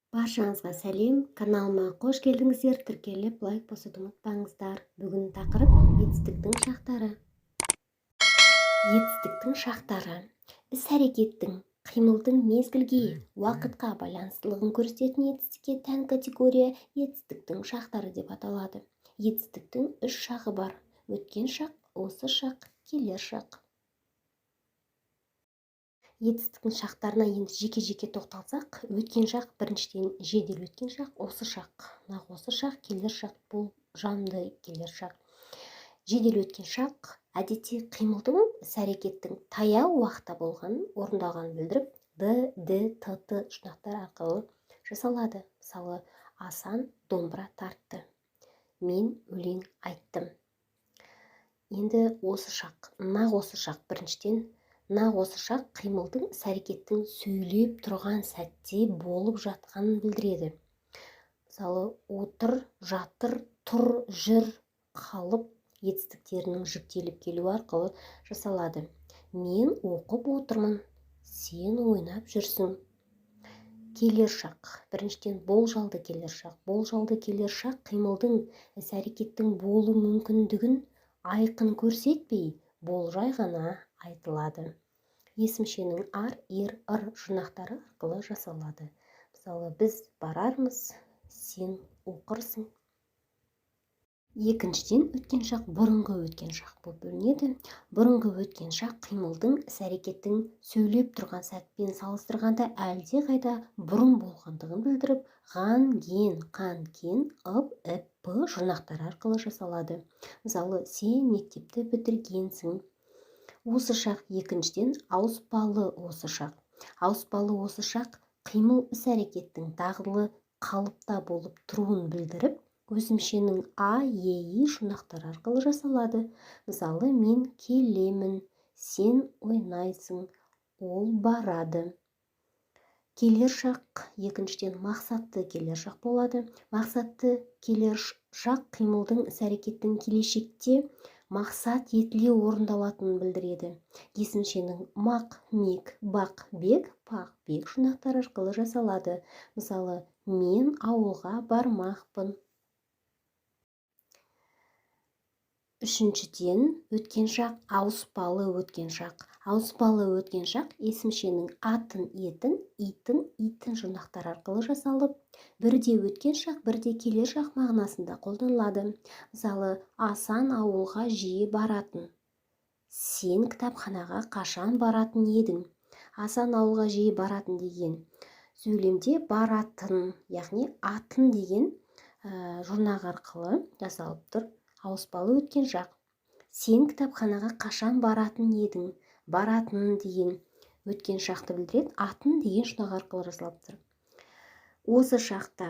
Баршаңызға сәлем! Каналыма қош келдіңіздер! Тіркеліп, лайк басуды ұмытпаңыздар. Бүгін тақырып: етістіктің шақтары. Етістіктің шақтары – іс-әрекеттің, қимылдың мезгілге, уақытқа байланыстылығын көрсететін етістікке тән категория етістіктің шақтары деп аталады. Етістіктің үш шағы бар: өткен шақ, осы шақ, келер шақ. Етістіктің шақтарына енді жеке-жеке тоқталсақ, өткен шақ, біріншіден, жедел өткен шақ, осы шақ, нақ осы шақ, келер шақ, болжамды келер шақ. Жедел өткен шақ әдетте қимылдың, іс-әрекеттің таяу уақытта болғанын, орындалғанын білдіріп, д, д, т, т жұрнақтар арқылы жасалады. Мысалы, Асан домбыра тартты, мен өлең айттым. Енді осы шақ, нақ осы шақ. Біріншіден, нақ осы шақ қимылдың, іс-әрекеттің сөйлеп тұрған сәтте болып жатқанын білдіреді. Мысалы, отыр, жатыр, тұр, жүр, қалып етістіктерінің жіктеліп келуі арқылы жасалады. Мен оқып отырмын, сен ойнап жүрсің. Келер шақ, біріншіден, болжалды келер шақ. Болжалды келер шақ қимылдың, іс-әрекеттің болу мүмкіндігін айқын көрсетпей, болжай ғана айтылады. Есімшенің ар, ер, ыр жұрнақтары арқылы жасалады. Мысалы, біз барармыз, сен оқырсың. Екіншіден, өткен шақ бұрынғы өткен шақ болып бөлінеді. Бұрынғы өткен шақ қимылдың, іс-әрекеттің сөйлеп тұрған сәтпен салыстырғанда әлдеқайда бұрын болғандығын білдіріп, ған, ген, қан, кен, ып, іп, п жұрнақтары арқылы жасалады. Мысалы, сен мектепті бітіргенсің. Осы шақ, екіншіден, ауыспалы осы шақ. Ауыспалы осы шақ қимыл, іс-әрекеттің дағдылы қалыпта болып тұруын білдіріп, көсемшенің а, е, и жұрнақтары арқылы жасалады. Мысалы, мен келемін, сен ойнайсың, ол барады. Келер шақ, екіншіден, мақсатты келер шақ болады. Мақсатты келер шақ қимылдың, іс-әрекеттің келешекте мақсат етіле орындалатынын білдіреді. Есімшенің мақ, мек, бақ, бек, пақ, бек жұрнақтары арқылы жасалады. Мысалы, мен ауылға бармақпын. Үшіншіден, өткен шақ ауыспалы өткен шақ. Ауыспалы өткен шақ есімшенің атын, етін, итін, итін жұрнақтары арқылы жасалып, бірде өткен шақ, бірде келер шақ мағынасында қолданылады. Мысалы, Асан ауылға жиі баратын. Сен кітапханаға қашан баратын едің? Асан ауылға жиі баратын деген сөйлемде баратын, яғни атын деген жұрнақ арқылы жасалып тұр ауыспалы өткен шақ. Сен кітапханаға қашан баратын едің? Баратын деген өткен шақты білдіреді, атын деген жұрнақ арқылы жасалып тұр. Осы шақта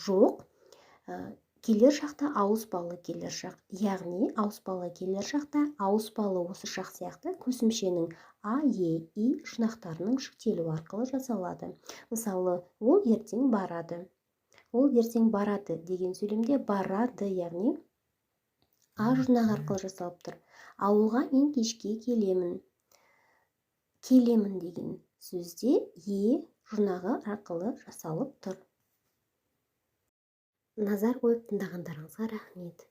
жоқ, келер шақта ауыспалы келер шақ, яғни ауыспалы келер шақта ауыспалы осы шақ сияқты көсемшенің а, е, и жұрнақтарының жіктелуі арқылы жасалады. Мысалы, ол ертең барады. Ол ертең барады деген сөйлемде барады, яғни а жұрнағы арқылы жасалып тұр. Ауылға мен кешке келемін. Келемін деген сөзде е жұрнағы арқылы жасалып тұр. Назар қойып тыңдағандарыңызға рахмет.